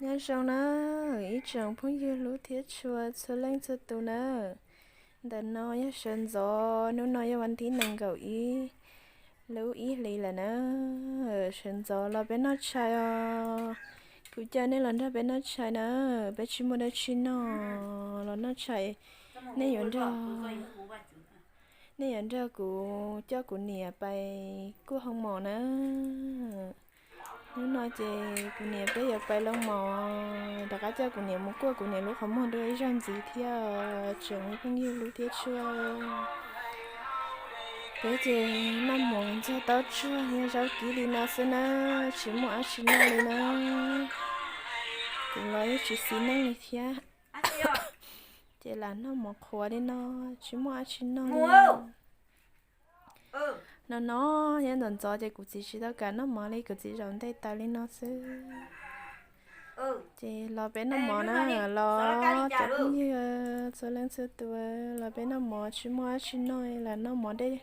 Nhớ sớm nơ, ý chồng phong như lũ thiệt chùa, chùa leng chùa tù nơ. Đợt no nhớ sớm gió, nú no nhớ văn tí nâng gầu ý, lũ ý lì là nơ, sớm gió lo bé nó chai o. Cứ chơi nên lo ra bé nó chai nơ, bé chỉ mua đôi chi no, lo nó chai. Nên yuan ra, nên yuan ra cú cho cú nịa bay cua hông mỏ nơ. Nú no ces cú nịa bé yau bay lông mỏ, đặc cá cho cú nịa mua cua cú nịa lũ khó mua đôi dòng gì thiêu, trưởng với phong như lũ thiệt chua. Bé ces năm mỏ cho tao chua, nhớ rau ký đi nó xưa nơ, chỉ mua áo chỉ mua đi nơ. Cú lo yớ chỉ xí năng đi thiêu. Ces là nó mỏ khóa đi nó, chỉ mua áo chỉ nó đi nó. Nó nó, nhớ đón gió ces cú chỉ chỉ tao cả nó mỏ đi, cú chỉ rau đây tao đi nó xưa. Ces lo bé nó mỏ nơ, lo cho phong như, cho lên xưa tù, lo bé nó mỏ, chỉ mua áo chỉ nó là nó mỏ đây.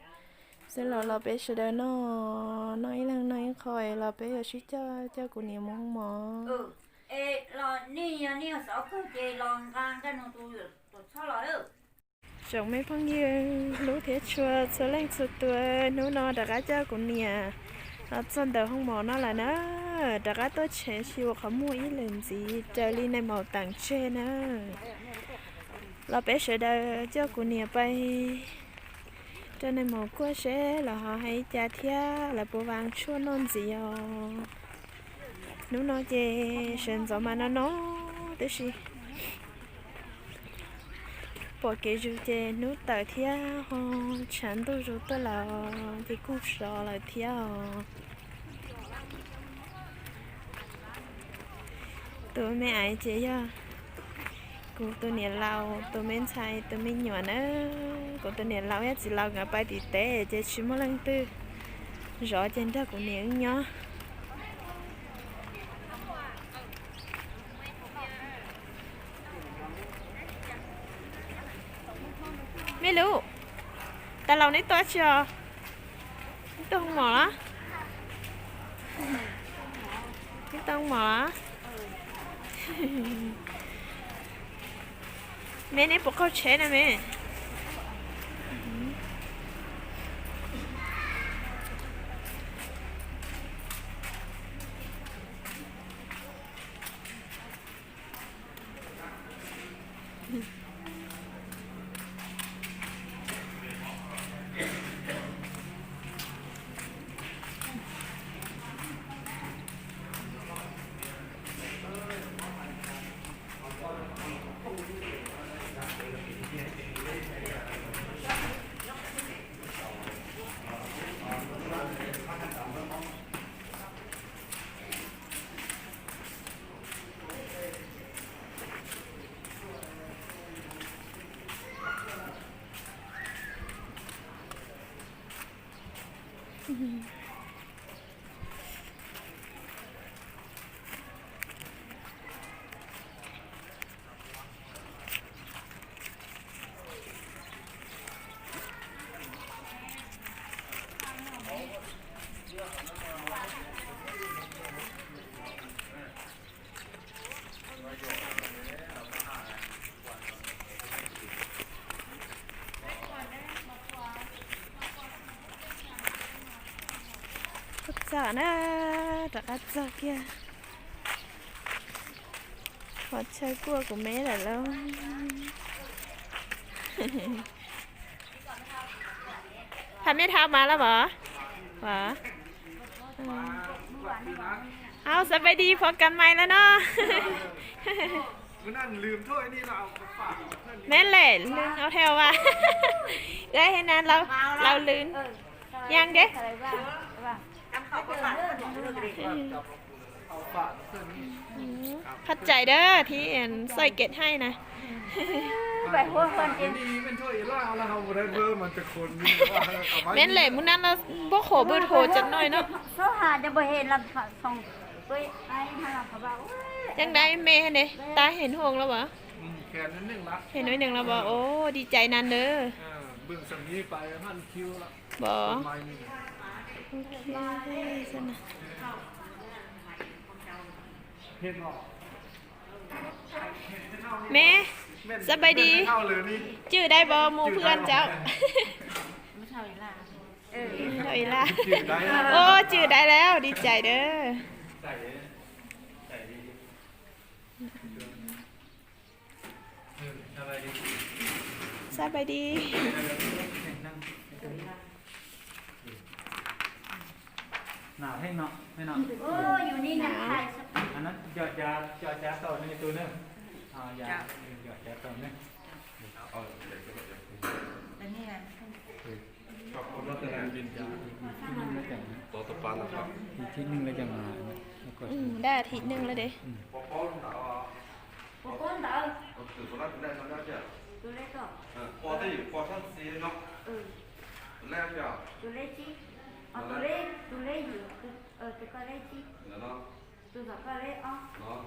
Xưa lo lo bé sửa đời nó, nó ý lăng nó ý khỏi, lo bé yau chỉ cho, cho cú nịa mua hông mỏ. Ê, lo, ni, ni, xó cứ chê lo ngang cái nông tu, tu xó lo ư. Chồng mấy phong như lũ thiệt chùa, chùa leng chùa tua, nú no đặc cá cho cú nịa. Nó chân đầu hông mỏ nó là nơ, đặc cá tôi chén chiều khó mua ý lần gì, trời ly này màu tặng chê nơ. Lo bé sửa đời cho cú nịa bay. Cho nên màu cua sẽ là họ hay cha thiá là bố vàng chua non gì ò. Nú no chê sến gió mà nó nó, tức là bỏ kế dù chê nú tờ thiá ho chán tu dù tôi là chê cũng só là thiá ò. Tụi mẹ ấy chê yó. Cú tụi nịa lau, tụi mến chai, tụi mến nhuan ơ. Cú tụi nịa lau yá chỉ lau ngã bay tí tế, chê chỉ mua lăng tư. Gió chê ra cú nịa ưng nhó. Mẹ lũ. Ta lau nấy toa chưa? Tông mỏ lá. Cái tông mỏ lá. Mẹ nãy bộ câu chế nè mẹ. Cà nè, trà cà kia. Họ chơi cua của mẹ là lâu. ພາແມ່ເຖົ້າມາແລ້ວບໍ? ຫວາ ເອົ້າ ສະບາຍດີ ພໍ້ກັນໃໝ່ແລ້ວເນາະ. ມື້ນັ້ນລືມໂທດອັນນີ້ ເຮົາເອົາໄປຝາກເພິ່ນ. ແມ່ນແຫຼະ ລືມເອົາແທ້ວ່າ ເອື້ອຍໃຫ້ນັ້ນລາວ ລາວລືມ. ຍັງເດ້. ຂອບໃຈເດີທີ່ອັນຊ່ອຍເກັດໃຫ້ນະ. ໄປຫົວເພິ່ນເອງ. ນີ້ແມ່ນໂທອີ່ຫຼ້າແລ້ວ ເຮົາບໍ່ໄດ້ເບີມັນຈັກຄົນ. ແມ່ນແຫຼະ ມື້ນັ້ນລາວບໍ່ຂໍເບີໂທຈັກໜ້ອຍເນາະ. ໂທຫາຈະບໍ່ເຫັນລະ ສອງເອີຍ ອ້າຍເຮົາລະເຂົາວ່າ ໂອ້ຍ ຈັ່ງໃດແມ່ເດ້ ຕາເຫັນຫົງແລ້ວບໍ? ອືມ ເຫັນໜ້ອຍໜຶ່ງລະ. ໂອ້ ດີໃຈນຳເດີ. ເອີ ເບິ່ງສຳນີໄປ ພັນຄິວລະ. ບໍ່ ໂອເຄຊັ້ນນະ. ເຫັນບໍ່? ແມ່ ສະບາຍດີ ຈື່ໄດ້ບໍ່ໝູ່ເພື່ອນເຈົ້າ? ເອີ ເທົ່າອີ່ຫຼ້າ ຈື່ໄດ້ແລ້ວ ໂອ້ ຈື່ໄດ້ແລ້ວ ດີໃຈເດີ. ສະບາຍດີ ໜາວແຮງເນາະ ແມ່ເນາະ. ໂອ້ ຢູ່ນີ້ຍັງຖ່າຍສະ ອັນນັ້ນຢອດຢາ ຢອດຢາຕໍ່ໜຶ່ງ ຕູ້ໜຶ່ງ ເອົາຢາ ຢອດຢາຕໍ່ໜຶ່ງ ເອົາ ອັນນີ້ນະ ເອີ ຕໍ່ຕະປານນະຄັບ ອີກທີໜຶ່ງແລ້ວຈັ່ງມາ ອືມ ໄດ້ອາທິດໜຶ່ງແລ້ວເດ້. ອືມ ໂກໂກ້ນເດີ ໂຕເລັກກໍ ເອີ ພໍໄດ້ຢູ່ ພໍຊັ້ນສີ່ເນາະ ເອີ ໂຕແລກເຈົ້າ ໂຕເລັກຈິ ເອົາ ໂຕເລັກ ໂຕເລັກຢູ່ ເອີ ໂຕກໍເລັກຈິ ເນາະ ໂຕສອງກໍເລັກອອກ ເນາະ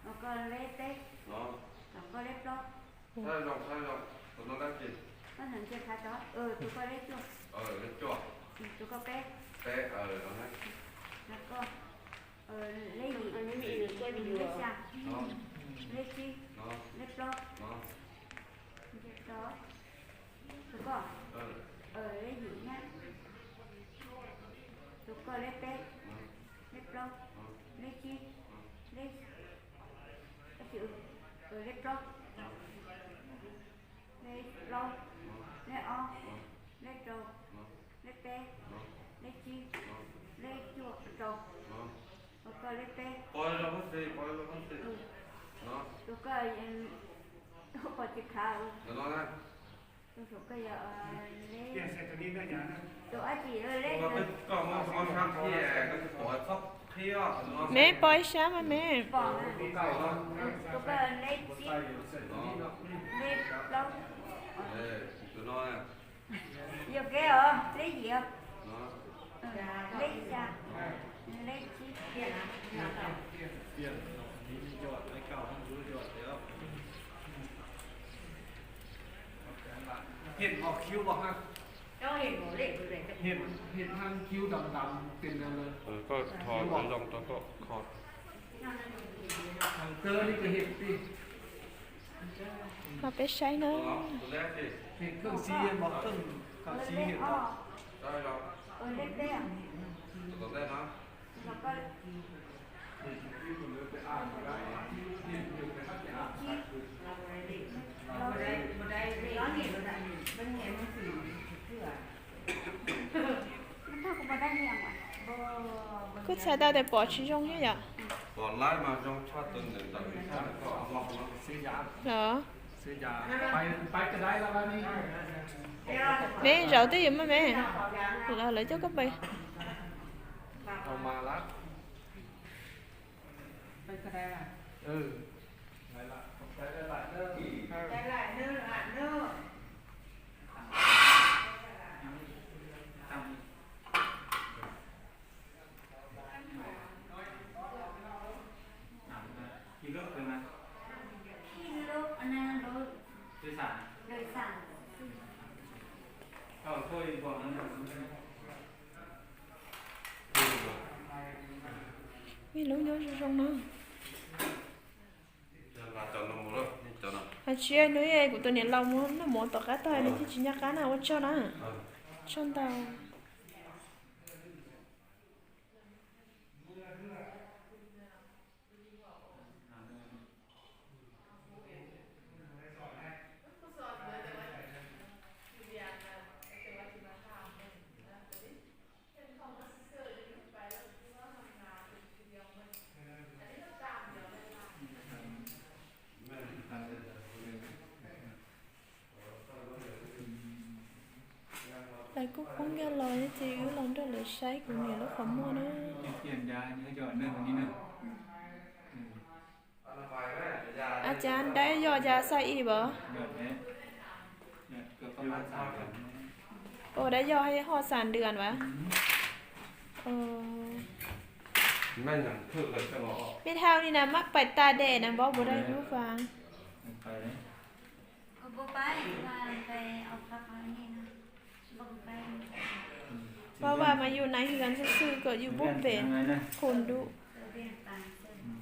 ແລ້ວກໍເລັກເຕັກ ເນາະ ສອງກໍເລັກປອກ ໃຊ່ລອງ ໃຊ່ລອງ ໂຕນັ້ນແຫຼະຈິ ມັນເຫັນເຈັບຂາຈອ ເອີ ໂຕກໍເລັກຈົວ ເອີ ເລັກຈົວ ອືມ ໂຕກໍເປັກ ເປັກ ເອີ ເອົາໃຫ້ ແລ້ວກໍ ເອີ ເລກ ເລກສາມ ເນາະ ເລກສີ່ ເນາະ ເລກສອງ ເນາະ ເລກສອງ ແລ້ວກໍ ເອີ ເອີ ເລກສີ່ນະ ແລ້ວກໍເລກແປດ ເນາະ ເລກເກົ້າ ເນາະ ເລກສິບ ເນາະ ເລກ ເລກສິບ ເອີ ເລກເກົ້າ ເນາະ ເລກເກົ້າ ເນາະ ເລກເກົ້າ ເນາະ ເລກເກົ້າ ເນາະ ເລກແປດ ເນາະ ເລກສິບ ເນາະ ເລກເກົ້າ ເນາະ ແລ້ວກໍເລກແປດ ປອຍລະມັນຊິ ປອຍລະມັນຊິ ເອີ ເນາະ ແລ້ວກໍອັນ ປອຍຊິຂາວ ແລ້ວນອນນະ ແລ້ວກໍຢ່າ ເອີ ເລກ ປ່ຽນໃສ່ໂຕນີ້ເດີ ຢ່ານະ ໂຕອາຈິ ເອີ ເລກ ກໍເປັນ ກໍມາ ມາທາງທີ່ແອ ກໍຊິປອຍຊອບເພຍ ເນາະ ແມ່ ປ່ອຍຊ້າມາແມ່ ປ່ອຍ ໂຕເກົ່າເນາະ ແລ້ວກໍເລກສິບ ເນາະ ເລກເກົ້າ ເອີ ໂຕນ້ອຍ Yo quiero, le yo. ເນາະ ເອີ ເລກສາມ ເລກສິບ ປ່ຽນ ປ່ຽນ ນີ້ຢອດ ເລກເກົ້າມັນຢູ່ຢອດແລ້ວ ເຫັນອອກຄິວບໍ່ຮະ? ເຈົ້າເຫັນບໍ່ເລກເພິ່ນເລີຍ ເຫັນ ເຫັນທາງຄິວດຳໆ ເປັນແນວນັ້ນ ເອີ ກໍຖອດ ລອງຕໍ່ກໍຂອດ ທາງເຕີນີ້ກໍເຫັນຕິ ເຮົາໄປໃຊ້ເນາະ ເຫັນເຄື່ອງສີເຫັນບໍ່? ເຄື່ອງ ເຄື່ອງສີເຫັນບໍ່? ໄດ້ແລ້ວ ເອີ ເລັກແດງ ຕົວແລກນະ ແລ້ວກໍ ບໍ່ໄດ້ ບໍ່ໄດ້ ບໍ່ໄດ້ ບໍ່ໄດ້ ມັນເຫັນໜັງສືເທື່ອ ມັນເທົ່າກັບບໍ່ໄດ້ອີ່ຫຍັງຫວະ ບໍ່ ບໍ່ ຄືໃຊ້ໄດ້ແຕ່ປອດຊິຍົງເຮັດຫຍັງ ອອນລາຍມາ ຍ້ອງຊາດຕົນເດີ ເນາະ ຊື້ຢາ ໄປ ໄປກໍໄດ້ລະບາດນີ້ ແມ່ ເຈົ້າຕິມາແມ່ ລະ ລະເຈົ້າກໍໄປ ເອົາມາລະ ໄປກໍໄດ້ລະ ເອີ ໄດ້ລະ ຂອບໃຈຫຼາຍໆເດີ ເອີ ໃຈຫຼາຍເດີ ຫຼານເດີ. ຂີ່ລົດໄປນະ ຂີ່ລົດ ອັນນັ້ນລົດ ໂດຍສານ ໂດຍສານ ເອົາໂທອີກບອກນັ້ນ ແມ່ນລູກຍ້ອນຊົງເນາະ ອາເຊຍ ໜຸ້ຍເອີຍ ກູໂຕເນຍເລົ່າໝໍ ໜໍຕໍ່ກາຕ່ອຍ ໜຶ່ງທີ່ຊິຍາການນະ ໂອເຈົ້ານະ ເອີ ຊົນເຕົາ. Lai kuk phóng gia lòi chứ lòng đó lưỡi sai của người lúc khóm mua nữa. ປ່ຽນຢາ ນີ້ກໍຢອດໜຶ່ງ ອັນນີ້ໜຶ່ງ ອາຈານ ໄດ້ຢອດຢາໃສ່ອີກບໍ່? ຢອດແລ້ວ ຢອດເກືອບປະມານສາມເດືອນ. ໂອ້ ໄດ້ຢອດໃຫ້ຮອດສາມເດືອນຫວາ? ອືມ ເອີ ແມ່ນຫຍັງຖືກເລີຍຈັ່ງເອົາອອກ? ແມ່ເຖົ້ານີ້ນະ ມັກໄປຕາກແດດນະ ບໍ່ ບໍ່ໄດ້ຢູ່ຟາງ ໄປເລີຍ ກໍບໍ່ໄປ ວ່າໄປເອົາຜັກເອົາອັນນີ້ນະ ບໍ່ໄປ ເພາະວ່າມາຢູ່ໃນເຮືອນຊື່ໆ ກໍຢູ່ບໍ່ເປັນ ຄົນດຸ ອືມ ເປັນປານເຊິ່ງ ອື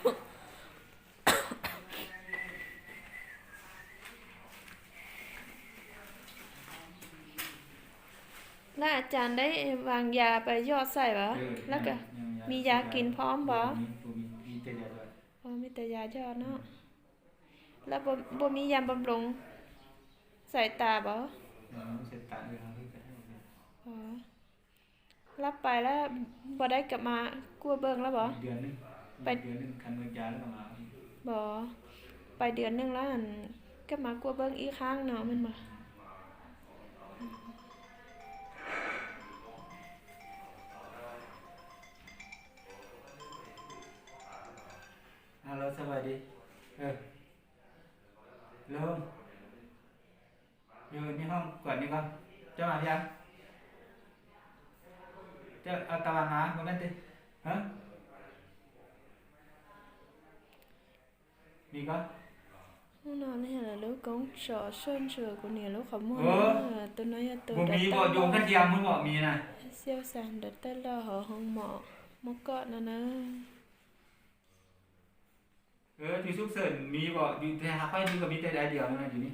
ມ. ອາຈານໄດ້ວາງຢາໄປຢອດໃສ່ບໍ່? ເອີ ແລ້ວກໍມີຢາກິນພ້ອມບໍ່? ບໍ່ມີ ບໍ່ມີ ມີແຕ່ຢາຢອດ. ອໍ ມີແຕ່ຢາຢອດເນາະ. ແລ້ວບໍ່ ບໍ່ມີຢາບຳລຸງສາຍຕາບໍ່? ເອີ ສາຍຕາ ເອີ ເຮົາເຮັດກໍໄດ້. ອໍ ຮັບໄປແລ້ວບໍ່ໄດ້ກັບມາກວດເບິ່ງແລ້ວບໍ່? ເດືອນໜຶ່ງ ໄປເດືອນໜຶ່ງ ຄັນໝົດຢາແລ້ວກໍມາອີກ. ບໍ່ ໄປເດືອນໜຶ່ງແລ້ວ ອັນ ກັບມາກວດເບິ່ງອີກຄັ້ງເນາະ ແມ່ນບໍ່? ຮາໂລ ສະບາຍດີ. ເອີ ລົງ ຢູ່ໃນຫ້ອງກວດນີ້ກ່ອນ. ເຈົ້າມາພຽງ ເຈົ້າເອົາຕາວັນມາ ບໍ່ແມ່ນຕິ? ຮະ ມີກ່ອນ. 我哪里来了？刚找顺手过年了，好么？哦，都那样都 ບໍ່ມີບໍ່? ຢູ່ກະທຽມ ບໍ່ມີນະ. 消散的带了好好么？么个那呢？ ເອີ ທີ່ສຸກເສີນມີບໍ່? ຢູ່ແຕ່ຫາຂ້ອຍນີ້ກໍມີແຕ່ໃດດຽວນັ້ນນະ ຢູ່ນີ້.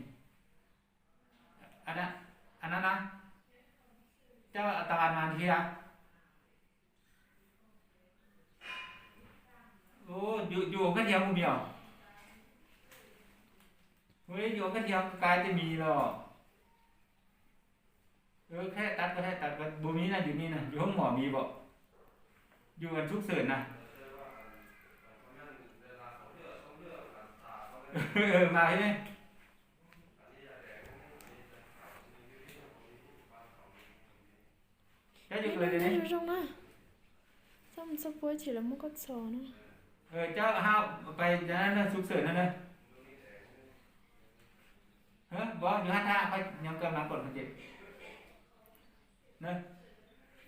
ອັນນັ້ນ ອັນນັ້ນນະ ເຈົ້າເອົາຕາວັນມາເທື່ອ. ໂອ້ ຢູ່ ຢູ່ກະທຽມບໍ່ມີຫວາ? ເຮີ້ຍ ຢູ່ກະທຽມກາຍແຕ່ມີແລ້ວ. ເອີ ແຄ່ຕັດກໍໄດ້ ຕັດກໍບໍ່ມີນະ ຢູ່ນີ້ນະ. ຢູ່ໂຮງໝໍມີບໍ່? ຢູ່ອັນສຸກເສີນນະ. ເອີ ມາພີ້ແມ່. ເຈົ້າຢູ່ເລີຍເດ. ເອີ ເຈົ້າ ເຮົາໄປອັນນັ້ນເດີ ສຸກເສີນນັ້ນເດີ. ເອີ ບໍ່ ຢູ່ຫັ້ນຖ້າ ຂ້ອຍຍັງເກີດມາກົດມັນເຈັບເດີ.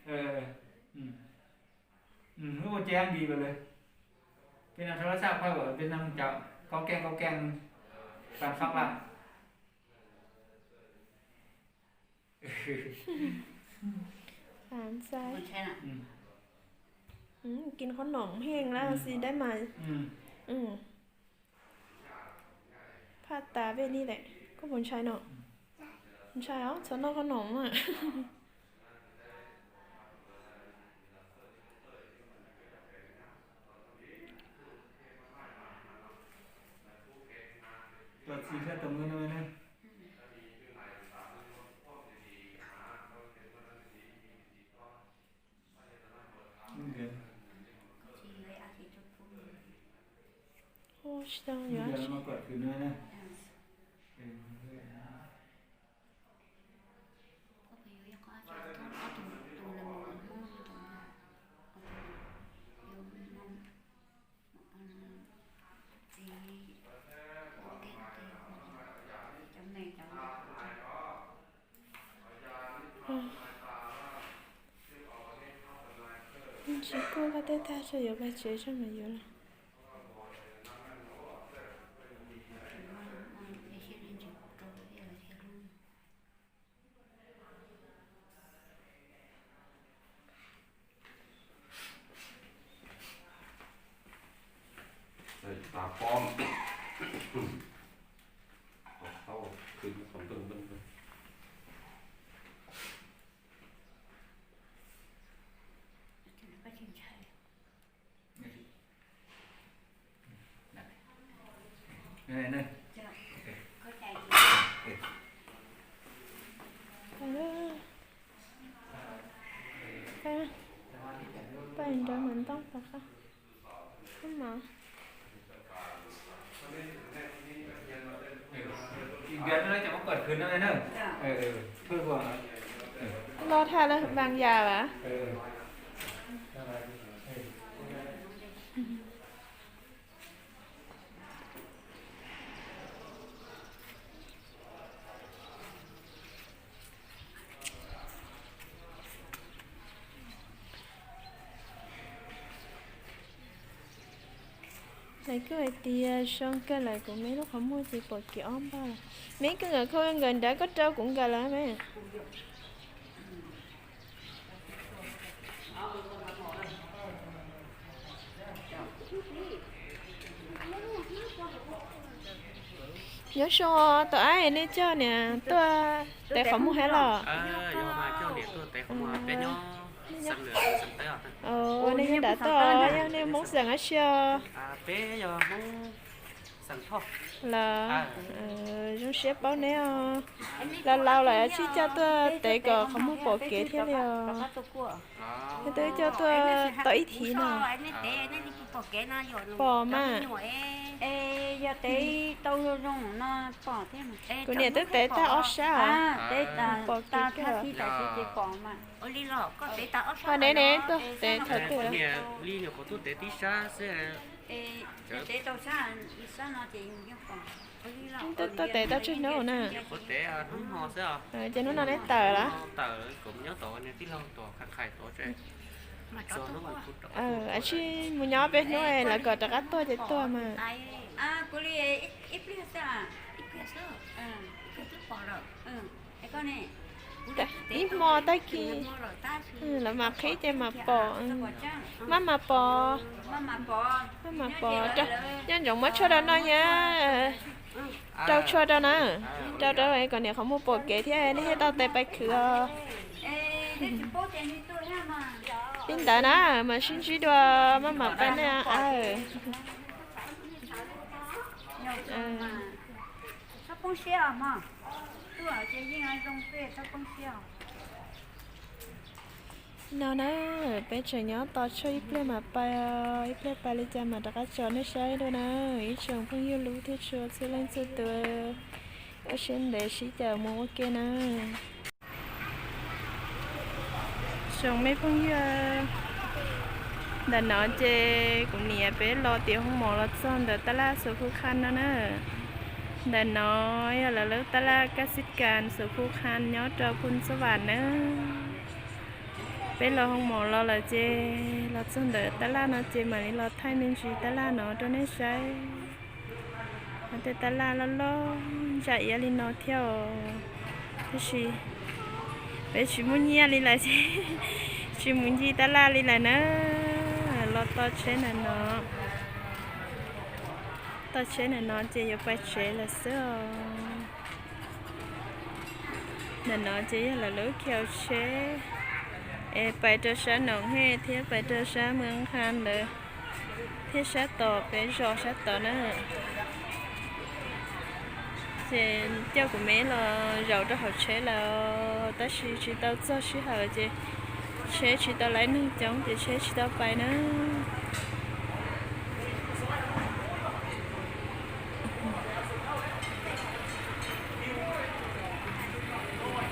ເອີ ອືມ ອືມ ຄືບໍ່ແຈ້ງດີໄປເລີຍ. ເປັນເອົາໂທລະສັບຂ້ອຍບໍ່ ເປັນນຳເຈົ້າ ກອກແກງກອກແກງ ປານຟັກລະ. ຫຼານຊາຍ ອືມ ອືມ ກິນເຂົ້າໜອມແຫ້ງແລ້ວ ອືມ ຊິໄດ້ມາ ອືມ ອືມ ພາດຕາແບບນີ້ແຫຼະ ກໍບຸນໄຊເນາະ ບຸນໄຊເອົາ ຊອນນອກເຂົ້າໜອມອະ. ຕອດສີເສື້ອຕົບມືນຳແມ່ເດີ. ໂອ້ ຊິຕ້ອງຢູ່ ເດືອນມາກວດຄືນແມ່ເດີ. 你去过他带他是有个学生没有了。 ໃສ່ຕາປ້ອມ ເອົາເຂົ້າຄືນສອງເບິ່ງເບິ່ງເບິ່ງ. ໄປເດີ ໄປມາ ໄປເດີ ມັນຕ້ອງໄປຄ່ະ ຂຶ້ນມາ. ອີກເດືອນໜຶ່ງຈະມາກວດຄືນນຳເດີ. ເອີ ເອີ ເພື່ອບອກເນາະ. ເອີ ລໍຖ້າແລ້ວວາງຢາຫວາ? ເອີ ເອີ. 来个idea，上个来个没有好么子，不给安排。没个个可能跟大家照顾个了没？ Nhớ số tờ ai nên cho nè, tờ tài khoản mua hay là. Ờ, giờ mà cho để tờ tài khoản mua. Peb nyob Xeem Lwm, Xeem Tawv. Ồ, anv nyob Dam Tawv, anv nyob Moob Xeem Asia. Peb yog Moob Xeem Thoj. Lawm, zoo siab paub neb os. Laus laus lawm tsij coj tuaj tev kom qhov muag pom kev thiab li os. Neb twb coj tuaj tau ib thiv no. Pom mas. Kuv niam twb tev tag ob sab os. Pom kev kawg. Pom neb neb tuaj tev tag twg. Tuaj tev tau tsawg hnub na? Ces hnub no neb tawm lawm. Aws, tsij mus nyob peb hnub lawv kom rov qab tuaj ces tuaj mas. Ib hmo tag kis lawv mam qhib ces mam pom. Maj mam pom, maj mam pom. Nyob ntsoov muab tshuaj rau noj thiab. Rau tshuaj rau na. Rau rau kom niam qhov muag pom kev thiab neb thiaj tau tes pais khwv os. Li ntawd na, mam sib ntsib dua, maj mam pais na. No na, peb tseem nyob tos tshuaj ib pliag mam pais os, ib pliag pais li cas mam rov qab tso neb saib dua na. Ib tsoom phooj ywg hlub thiab tshua txhua leej txhua tus, ua siab ntev sib caum mus ua ke na. Tsoom me phooj ywg, ntawm no ces kuv niam peb los tim hoo mos los txog ntawm taj laj Suav Khuv Kham no na. Ntawm no yog lawv lub taj laj kas xiv kas Suav Khuv Kham nyob rau Phoos Xa Vam na. Peb los hoo mos los lawm ces los txog ntawm taj laj no ces mam li los thaij me ntsis taj laj no rau nej saib. Tej taj laj loj loj ntsa iab li no thiab os. Tab sis peb tsis muaj nyiaj li lawm ces tsis mus ncig taj laj li lawm na. Los tos tsheb ntawm no, tos tsheb ntawm no ces yuav pais tsev lawm xwb os. Ntawm no ces yog lawv lub khiv tsheb es pais rau sab Noom Hej thiab pais rau sab Moos Kham ntawd thiab sab tod, peb zos sab tod na. Ces coj kuv me los zaum rau hauv tsheb lawm, tab sis tsis tau txog sij hawm ces tsheb tsis tau laiv neeg coob ces tsheb tsis tau pais na.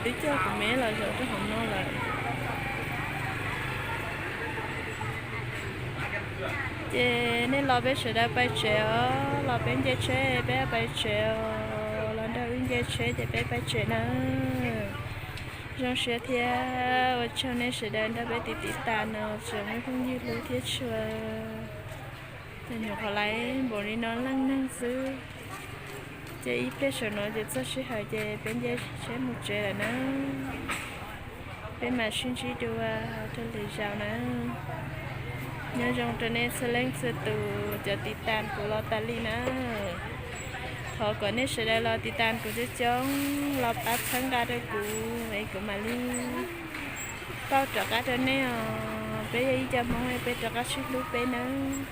Twb coj kuv me los zaum rau hauv no lawm. Ces nej los peb sawv daws pais tsev os, los peb nce tsheb peb pais tsev os, los nrog wb nce tsheb ces peb pais tsev na. Zoo siab thiab ua tsaug nej sawv daws nrog peb tiv tiv tas no tsoom me phooj ywg hlub thiab tshua. Nyuam qhuav laiv npaum li no leej neeg xwb. Ces ib pliag saum no ces txog sij hawm ces peb nce tsheb mus tsev lawm na. Peb mam sib ntsib dua rau lwm zaus na. Nyob zoo rau nej txhua leej txhua tus cov tiv tas kuv los tas li na. Thov kom nej sawv daws los tiv tas kuv coob coob, los pab txhawb nqa rau kuv es kuv mam li pauj rov qab rau nej os. Peb yog ib co Hmoob, peb rov qab sib hlub peb nawb.